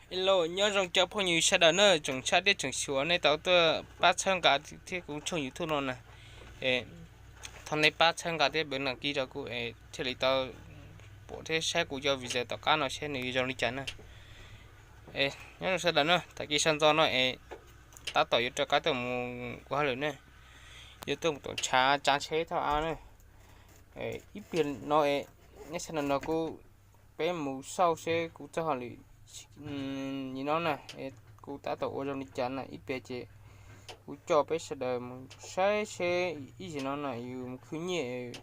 Hello, nyob zoo cov phooj ywg sawv daws na, tsoom saib thiab tsoom xyuas nej tau tuaj pab txhawb nqa thiab kuv tshooj YouTube no na. Thov nej pab txhawb nqa thiab pab đăng ký rau kuv es thiaj li tau pom thiab saib kuv cov video tom qab no seb nws zoo li cas na. Nyob zoo sawv daws na, tag kis sawv ntxov no es tab tom yuav rov qab tuaj mus ua hauj lwm na, yuav tuaj mus tom tshav tsav tsheb thauj av na. Ib pliag no es nej sawv daws nrog kuv, peb mus xauj seb kuv txoj hauj lwm nim no na, kuv tab tom ua zoo li cas na. Ib pliag ces kuv coj peb sawv daws mus saib seb ib zaug no na yus mus khwv nyiaj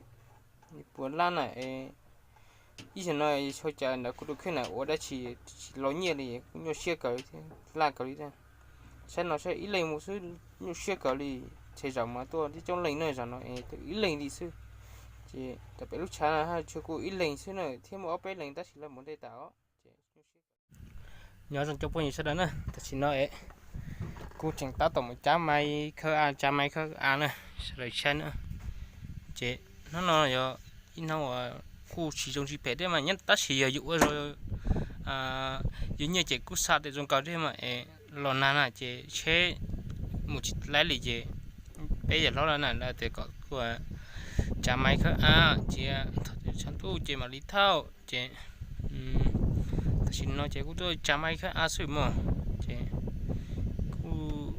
puas lab na. Ib zaug no xyov cas ntawm kuv tus kheej na ua dab tsi tsis los nyiaj li, kuv nyuaj siab kawg thiab laj kawg li thiab. Saib no saib ib leeg mus xwb nyuaj siab kawg li. Tsam zaum mas tuaj tib coob leej na, zaum no es tuaj ib leeg li xwb. Ces tam pem lub tshav no tshuav kuv ib leeg xwb na, thiab muaj ob peb leeg tab sis lawv mus ntej tas os. Nyob zoo cov phooj ywg sawv daws na, tam sim no es kuv tseem tab tom mus tsav maiv khawb av, tsav maiv khawb av na, sawv daws saib na. Ces hnub no yog ib hnub uas kuj tsis zoo tsis phem thiab mas nyob tab sis yog yus ua zoo yus nyiaj ces kuj xa tias zoo kawg thiab mas es los nag na ces tsheb mus tsis laib li ces peb yawg hlob lawv na lawv tias kom kuv tsav maiv khawb av ces thaum twg tshav ntuj ces mam li thauj ces tam sim no ces kuv tuaj tsav maiv khawb av xwb mog. Ces kuj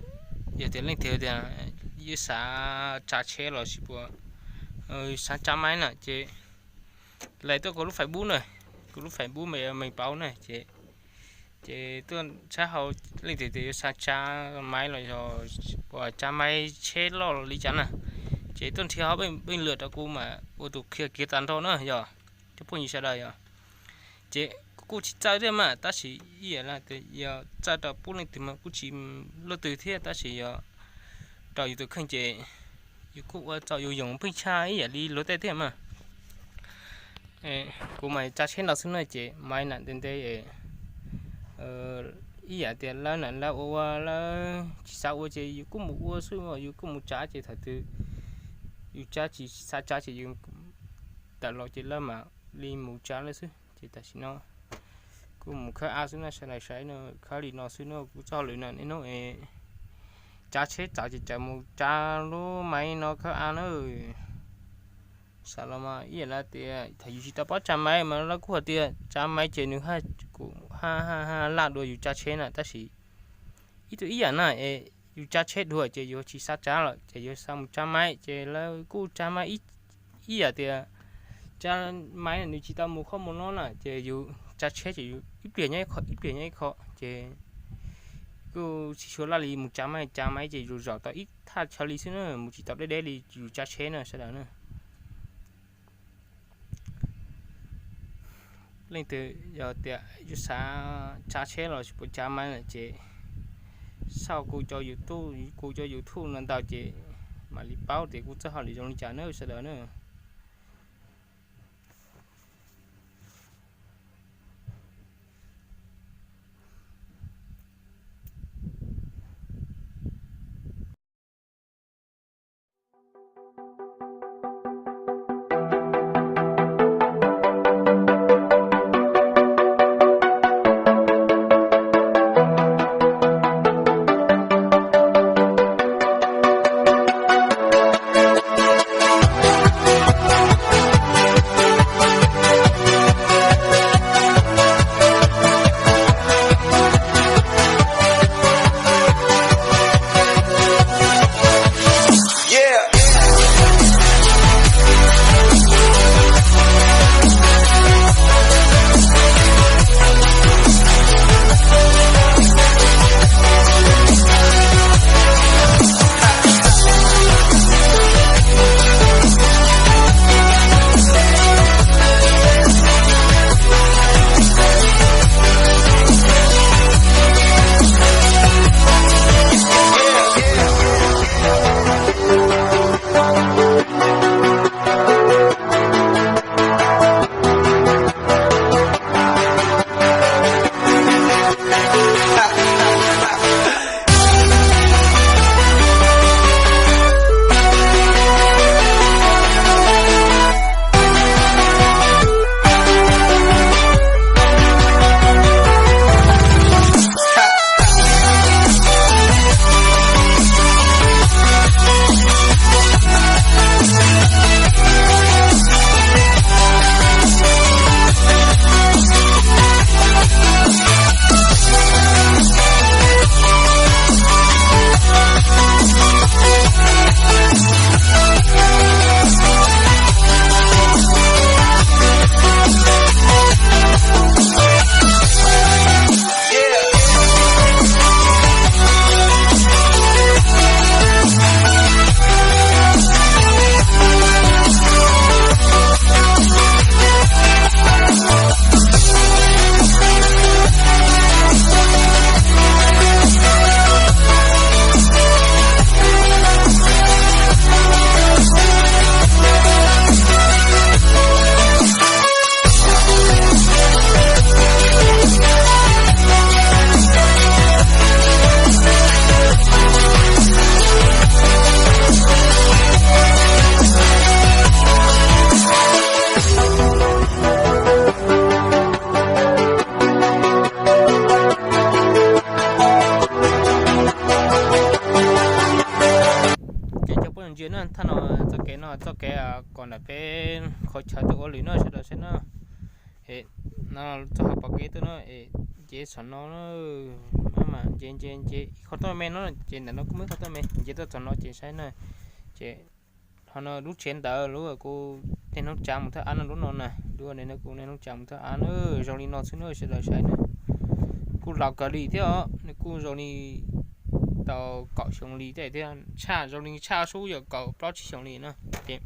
yog tias leej twg tias yuav xav tsav tsheb los sis puas xav tsav maiv na ces laij tuaj kuv lub Facebook na, kuv lub Facebook Meej Pauv na ces, ces tuaj tshab hau leej twg tias yuav xav tsav maiv los yog tsav maiv tsheb loj li cas na, ces tuaj nrhiav hauv pej lwm rau kuv mas ua tus qhia kiag tag nrho na yog cov phooj ywg sawv daws yog. Ces kuv kuj tsis txawj thiab mas tab sis ib yam li tias yog txawj rau pub leej twg mas kuj tsis luaj twg thiab tab sis yog rau yus tus kheej ces yus kuj ua txaus yus yoos pheej tshaj ib yam li luag tej thiab mas. Kuv mas tsav tsheb no xwb na ces maiv na ntev ntev ib yam tias lawv na lawv ua ua lawv tsis xav ua ces yus kuj mus ua xwb, yus kuj mus tsav ces thaum twg yus tsav tsis xav tsav ces yus tawm los ces lawv mam li mus tsav lawv xwb. Ces tam sim no kuj mus khawb av xwb na, sawv daws saib no, khawb li no xwb no kuv txoj hauj lwm na niaj hnub es tsav tsheb txaus ces tseem mus tsav lub maiv no khawb av na. Xav los mas ib yam li tias thaum yus tsis tau paub tsav maiv mas lawv kuj hais tias tsav maiv ces nws haj laj dua yus tsav tsheb na tab sis ib tug ib yam na es yus tsav tsheb dua ces yus tsis xav tsav lawm ces yus xav mus tsav maiv ces lawv kuj tsav maiv ib yam tias tsav maiv nws tsis tau mus qhov mus no na ces yus tsav tsheb ces yus ib pliag nyob ib qho ib pliag nyob ib qho ces kuj tsis tshua laj li mus tsav maiv, tsav maiv ces yus zaum tau ib thaj chaw li xwb na, mus tsis tau deb deb li yus tsav tsheb na sawv daws na. Leej twg yog tias yus xav tsav tsheb los sis puas tsav maiv lawm ces xauj kuv cov YouTube, kuv cov YouTube no ntau ces mam li paub tias kuv txoj hauj lwm zoo li cas na sawv daws na. Kom ntawm peb qhov chaw tuaj ua lwm no sawv daws saib no. No txog hauv pom kev tuaj no es nce txhom no, mas nce nce nce ib qho tuaj me no ces ntawm no kuj muaj ib qho tuaj me nce tuaj txog no ces saib na. Ces ho no lub tsev ntawd lub kuv niaj hnub tsav mus thaj av no lub no na, lub niaj hnub kuv niaj hnub tsav mus thaj av na, zoo li no xwb na sawv daws saib na. Kuj laus kawg li thiab os, nws kuj zoo li tau kaum xyoo li thiab, tshaj zoo li tshaj sub yog kaum plaub tsib xyoo li no. Ces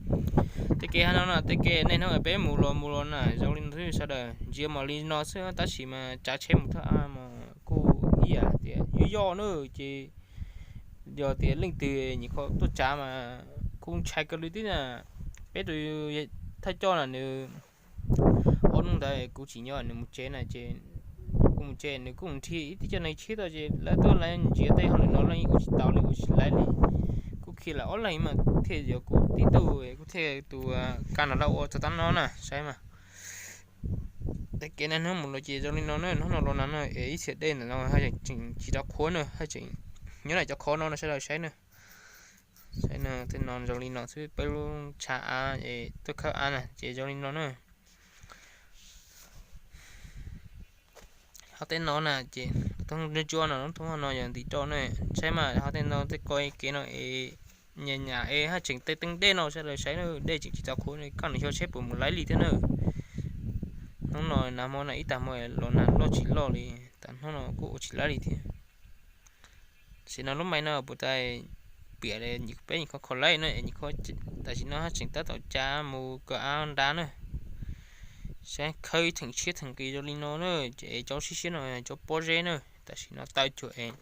tej kev hab no no tej kev niaj hnub peb mus los mus los na zoo li no xwb sawv daws, ntsia mas li no xwb tab sis mas tsav tsheb mus thaj av mas kuj ib yam tias yuav yoj na. Ces yog tias leej twg nyuam qhuav tuaj tsav mas kuj ntshai kawg li thiab na. Peb tus thawj coj na nws ob hnub ntawd kuv tsis nyob nws mus tsev na ces kuv mus tsev nws kuj mus nrhiav ib tug coj neeg tshiab tuaj ces lawv tuaj lawv ntsiav tej hauj lwm no leej ua tsis tau li ua tsis laib li. Kuj khi lawm ob leeg mas thiaj yog kuv tib tug kuv thiaj tus ka no lawv ua txog tab no na saib mas. Tej kev niaj hnub mus los ces zoo li no na, hnub no los no na es ib txhia dej ntawm no haj tseem tsis tau qhuav na, haj tseem nyob ntawm cov qhov no no sawv daws saib na. Saib no tej no zoo li no xwb, peb lub tshav av es tuaj khawb av na ces zoo li no na. Hauv tej no na ces thoob ntsuab no thoob no yog ntim roj na, saib mas hauv tej no tej ko kev no es nyam nyam es haj tseem tej teeb dej no sawv daws saib na, dej tseem tsis tau qhuav, koj nws xyov tsheb puas mus laib li thiab na. Hnub no nag hmo no ib tag hmo los nag loj tsis loj li, tas hnub no kuj ua tsis laib li thiab. Tam sim no lub mais no puas tas piam peb nyuam qhuav kho laib no es nyuam qhuav, tam sim no haj tseem tab tom tsav mus kawm av nrad na. Saib khawb theem tshiab theem nqis zoo li no na, es cov siab siab no cov pob zeb na, tam sim no tawm cuag es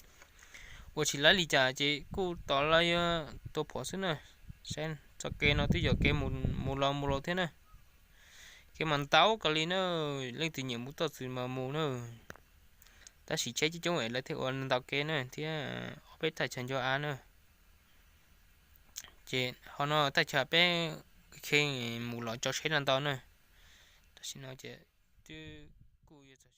ua tsis laib li cas ces kuj tos lawv yuav tua phom xwb na. Saib txoj kev no twb yog kev mus los mus los thiab na. Kev mas ntau kawg li na, leej twg nyiam mus toj txwm mas mus na. Tab sis tsheb coob coob es lawv thiaj ua ntau kev na thiab ob peb thaj chaw ncua av na. Ces ho no thaj chaw peb kheej mus los tso tsheb no ntau na. Tam sim no ces twb kuj yuav txog